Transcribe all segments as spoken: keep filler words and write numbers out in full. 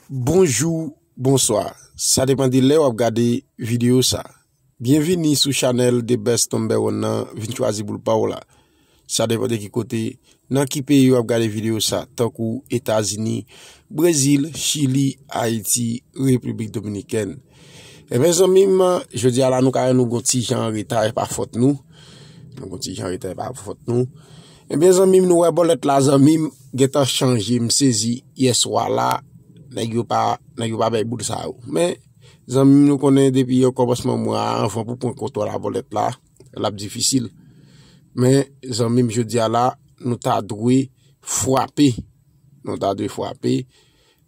Bonjou, bonswa. Sa depann de lè w ap gade videyo sa. Byenvini sou chanèl The Best Number One nan, vin chwazi boul pa w la. Sa depann de ki kote, nan ki peyi w ap gade videyo sa, tankou Etazini, Brezil, Chili, Ayiti, Repiblik Dominikèn. Ebyen, zanmi m, jodi a la, nou ka wè nou gon ti jan an reta, e pa fòt nou. Nou gon ti jan an reta, e pa fòt nou. Ebyen, zanmi m, nou wè bòlèt la, zanmi m, gentan chanje, m sezi, yèswa la, nèg yo pa, nèg yo pa bay boul sa yo. Men, zanmi m, nou konnen depi yo kòmansman mwa a, anvan pou pran kontwòl a bòlèt la, l ap difisil. Men, zanmi m, jodi a la, nou ta dwe frape. Nou ta dwe frape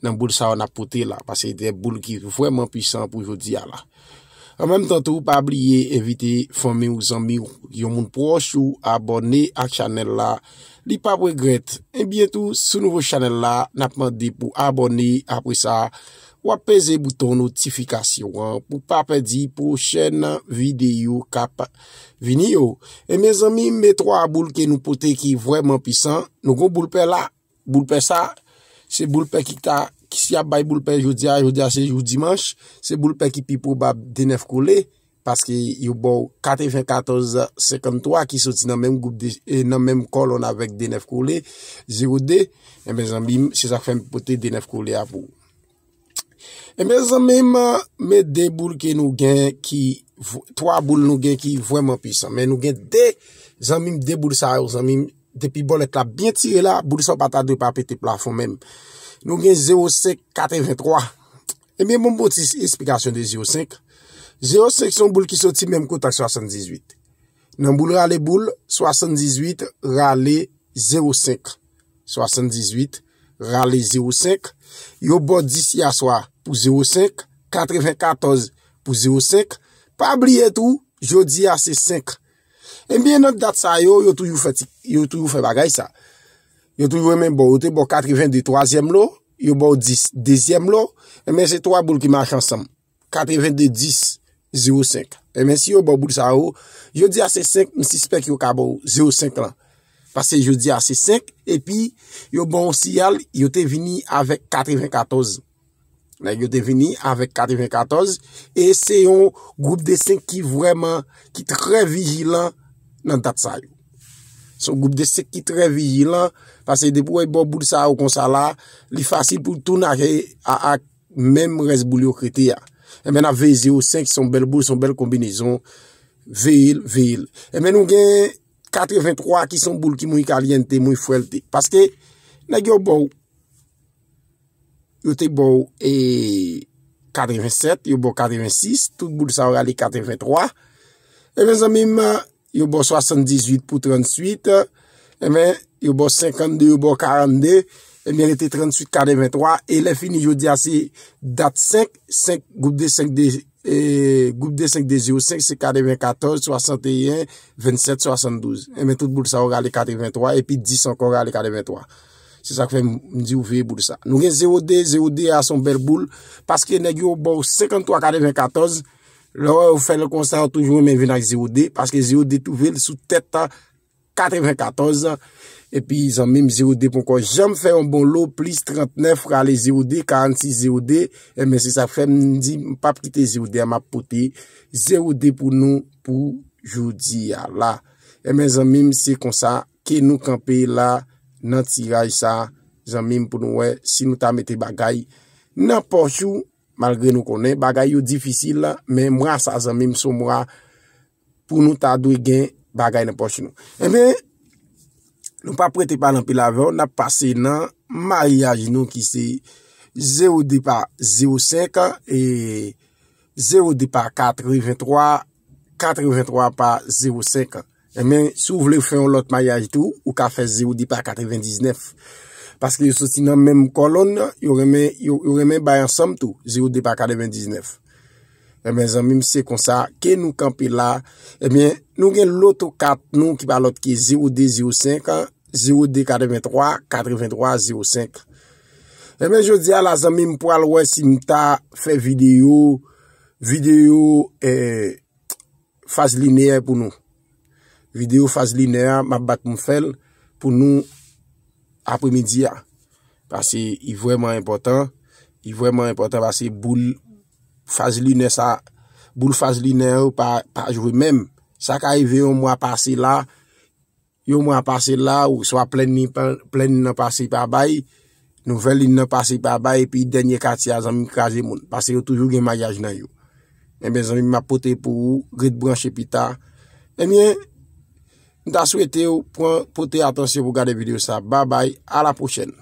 nan boul sa yo n ap pote la, paske de boul ki vrèman pwisan pou jodi a la. An menm tan tou, pa bliye envite fanmi w, zanmi w, yon moun pwòch ou abòne ak chanèl la. Li p ap regrèt. Ebyen tou, sou nouvo chanèl la, n ap mande pou abòne, apre sa, w ap peze bouton notifikasyon an pou pa pèdi pwochèn videyo k ap vini yo. E mezanmi, men twa boul ke nou pote ki vrèman pwisan. Nou gon boul pè la. Boul pè sa, se boul pè ki ta, ki si ap bay boul pè jodi a, jodi a se jou dimanch, se boul pè ki pi pwobab de nèf kole, paske yo ba w katrevenkatòz senkanntwa ki soti nan menm gwoup de, e nan menm kòlòn avèk de nèf kole, zewo de. Ebyen, zanmi m, se sa k fè m pote de nèf kole a pou ou. Ebyen, zanmi m, men de boul ke nou gen ki, v- twa boul nou gen ki vrèman pwisan. Men nou gen de, zanmi m, de boul sa yo, zanmi m, depi bòlèt la byen tire la, boul sa yo pa ta dwe pa pete plafon menm. Nou gen zewo senk katrevenntwa. Ebyen, bon, bon ti esplikasyon de zewo senk. Zewo senk se yon boul ki soti menm kote ak swasanndizuit. Nan boul rale boul, swasanndizuit rale zewo senk. Swasanndizuit rale zewo senk. Yo ba w dis yèswa pou zewo senk, katrevenkatòz pou zewo senk. Pa bliye tou, jodi a se senk. Ebyen, nan dat sa yo, yo toujou fè ti, yo toujou fè bagay sa. Yo toujou renmen ba w, yo te ba w katreven de twazyèm lo, yo ba w dis dezyèm lo. Ebyen, se twa boul ki mache ansanm. Katreven de dis zewo senk. Ebyen, si yo ba w boul sa yo, jodi a se senk, m sispèk yo ka ba w zewo senk lan. Paske jodi a se senk, epi yo ba w yon siyal, yo te vini avèk katrevenkatòz. Nèg yo te vini avèk katrevenkatòz, e se yon gwoup de senk ki vrèman, ki trè vijilan nan dat sa yo. Se yon gwoup de senk ki trè vijilan, paske depi w wè yo ba w boul sa yo konsa la, li fasil pou w tounen ak, a- ak menm rès boul yo k rete a. Ebyen, n ap veye zewo senk, se yon bèl boul, se yon bèl konbinezon. Veye l, veye l. Ebyen, nou gen katrevenntwa ki se yon boul ki muy caliente, muy fuerte. Paske, nèg yo ba w, yo te ba w, e, katrevensèt, yo ba w katrevensis, tout boul sa yo rale katrevenntwa. Ebyen, zanmi m, yo ba w swasanndizuit pou tranntuit, ebyen, yo ba w senkannde, yo ba w karannde, ebyen, rete tranntuit, katrevenntwa, e lè fini, jodi a, se dat senk, senk, gwoup de senk de, e, gwoup de senk de zewo senk, se katrevenkatòz, swasanteyen, vennsèt, swasanndouz. Ebyen, tout boul sa yo rale katrevenntwa, epi dis ankò rale katrevenntwa. Se sa k fè m, m di w veye boul sa. Nou gen zewo de, zewo de a se yon bèl boul, paske nèg yo ba w senkanntwa katrevenkatòz, lè w fè l konsa, yo toujou renmen vin ak zewo de, paske zewo de twouve l sou tèt katrevenkatòz. Epi, zanmi m, zewo de poko janm fè yon bon lo, plis trannèf rale zewo de, karannsis zewo de. Ebyen, se sa k fè m di, m p ap kite zewo de a, m ap pote zewo de pou nou, pou jodi a la. Ebyen, zanmi m, se konsa ke nou kanpe la nan tiraj sa, zanmi m, pou nou wè si nou ta mete bagay nan pòch ou, malgre nou konnen bagay yo difisil, men mwa sa, zanmi m, se yon mwa pou nou ta dwe gen bagay nan pòch nou. Ebyen, nou p ap rete pale anpil avè w, n ap pase nan maryaj nou ki se zewo de pa zewo senk, e zewo de pa katreventwa, katreventwa pa zewo senk. Ebyen, si w vle fè yon lòt maryaj tou, ou ka fè zewo de pa katrevendiznèf. Paske yo soti nan menm kòlòn, yo renmen, yo, yo renmen bay ansanm tou, zewo de pa katrevendiznèf. Ebyen, zanmi m, se konsa ke nou kanpe la. Ebyen, nou gen loto kat nou ki pa lòt ke zewo de zewo senk, zewo de katreventwa, katreventwa zewo senk. Ebyen, jodi a la, zanmi m, pral wè si m ta fè videyo, videyo, eh, faz lineyè pou nou. Videyo faz lineyè a, m ap bat pou m fè l pou nou apremidi a. Paske li vrèman enpòtan. Li vrèman enpòtan paske boul faz linè sa, boul faz linè yo pa, pa jwe menm. Sa ka rive yon mwa pase la, yon mwa pase la, ou swa plèn li pa, plèn nan pase pa bay, nouvèl li nan pase pa bay, epi dènye katye a, zanmi, kraze moun. Paske yo toujou gen maryaj nan yo. Enben, zanmi, m ap pote pou ou, ret branche pita. Ebyen, m ta swete w pran, pote atansyon pou gade videyo sa. Babay, a la pwochèn.